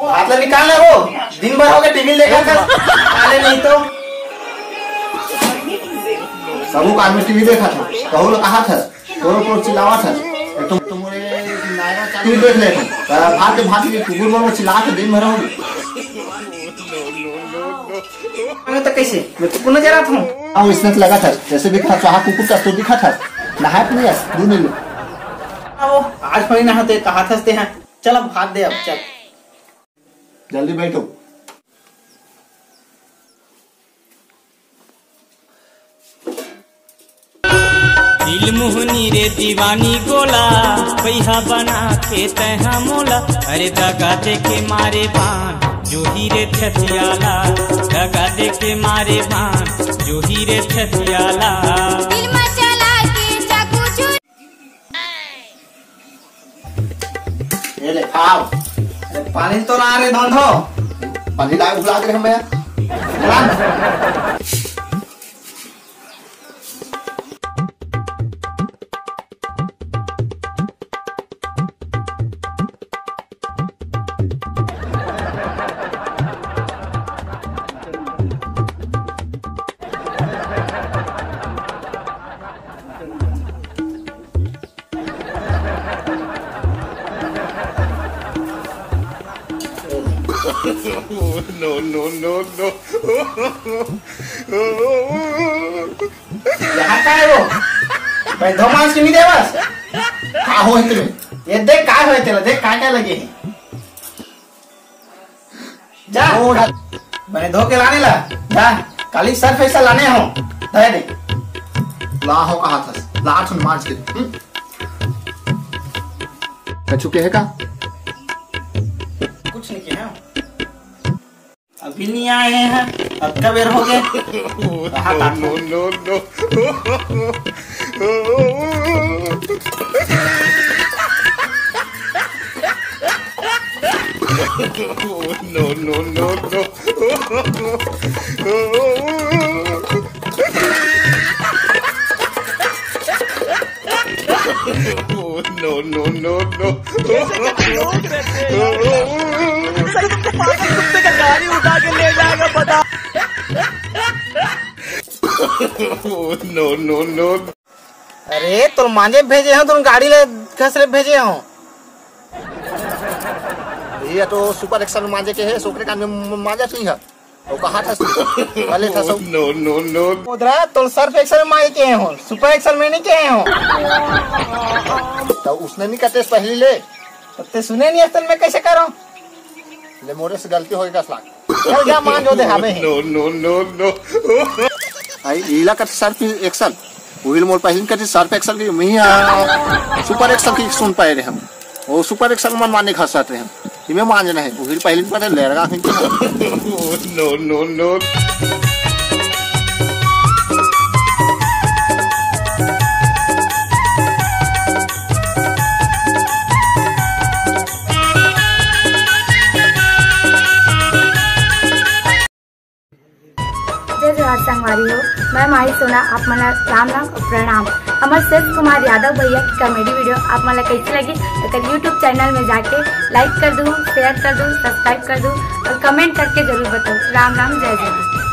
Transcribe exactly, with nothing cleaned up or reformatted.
हाथ ला निकाल ना वो, दिन भर हो गया टीवी लेकर का, आले नहीं तो। सबो का आदमी टीवी देखत हे, कहूँ ला कहात हे, कोरो कोरो चिल्लावत हे, एक तो तुम टीवी देख ले, भाग के भाग के कुकुर मन चिल्लात हे दिन भर हो गया। मैं तो कैसे, मैं तो पुनः जरा था। अब इसने तो लगा था, जैसे भी खा चाहा कुकुर का तो दिखा था, नहाए पुनिया, दूध नहीं लो। अब आज कोई नहाते कहा था, चल अब भात दे अब, चल। जल्दी बैठो। दिल मोहनी रे दीवानी गोला, पैहा बना के तैहा मोला। अरे दगा दे के मारे बान, जो ही रे छतियाला। दगा दे के मारे बान, जो ही रे छतियाला। दिल में चला के चाकू छुरी। ये ले, खाओ। अरे, पानी तो ला रे, धोंधो। पानी ला, भुला दे हमें। ला। No, no, no, no। यहाँ का है वो? भाई, दो मांस की नहीं दे बस। का हो इतने? ये देख, का हो इतने? देख, का, का लगे हैं? जा। ओ, जा। मैं धो के लाने ला। जा। काली सर्फ ऐसा लाने हो। दे दे। ला हो कहा था। ला थुन मांस के। हम्म? कछु कहे का? कुछ नहीं कहे। अभी नहीं आए हैं, अब का बेर हो गए? कहाँ काटूं? No, no, no। No, no, no, no। No, no, no, no। कैसे कैसे लोग रहते हैं यार। सही में तो पागल कुत्ते का गाड़ी उठा के ले जाएगा, बता। No, no, no। अरे, तोर मांजे भेजे हो, तुम गाड़ी ले घसरे भेजे हो। ये तो सुपर एक्सेल मांजे के है, सोकरे का म-, मांजा नहीं है। वो कहा था, पहले था सब। No, no, no। उधरा तो सर्फ एक्सेल में आए के हो, सुपर एक्सेल में नहीं के हो। तो उसने नहीं कहते पहली ले। तो ते सुने नहीं, असल में कैसे करो? ले, मोरे से गलती हो गई, दस लाख। चल जा, मान जो दे हमें। No, no, no, no। आई इला कट सर्फ एक्सेल, उहिल मोर पहली कट सर्फ एक्सेल की, मैं, आ, सुपर एक्सेल की सुन पाए रहे हम। वो सुपर एक्सेल मन माने खा सकते हैं। इमे मांजना है, उहिल पहली पर ले रहा है। No, no, no। जय जोहार संगवारी हो, मैं माही सोना, आप मन ला राम राम अउ प्रणाम। हमर सेठ कुमार यादव भैया के कॉमेडी वीडियो आप मन ला कैसे लगी, एकर YouTube चैनल में जाके लाइक कर दू, शेयर कर दू, सब्सक्राइब कर दू अउ कमेंट करके जरूर बताओ। राम राम, जय जोहार।